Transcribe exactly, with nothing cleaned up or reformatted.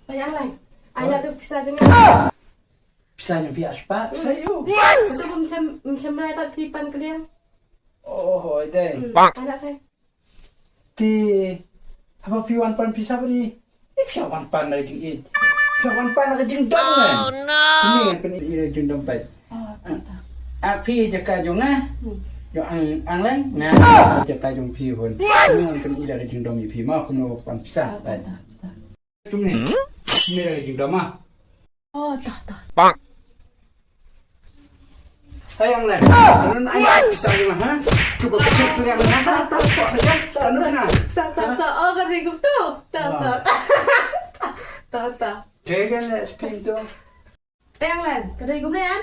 Payang lang. Ai na tu pisa jeng nga. Pisa jeng phi aspah, pisa ïa u. Tu bym chem, bym chem lai pat phi pan kadiang. Oh, oi dei. Hmm. Ai na phi. Te haba phi wan pan pisa bri. Ni phi wan pan na jing it. Phi wan pan na jing dom. Oh no. Ni ngan pyn i na jing dom pat. Oh, ta ta. A phi jaka jong nga. Hmm. Jong ang, ang lang nga jaka jong phi hun. Ni ngan pyn i na jing dom i phi ma kumno pan pisa. Oh, ta ta. Tum ni. Ni da jing dama. Oh, ta ta. Hai ang len. Nun ai pisa ni ma ha. Cuba pisa tu yang ha. Ta ta ta. Nun na. Ta ta ta. Oh, ka dei kum tu. Ta ta. Ta ta. Tega le spin tu. Teng len, ka dei kum ne an.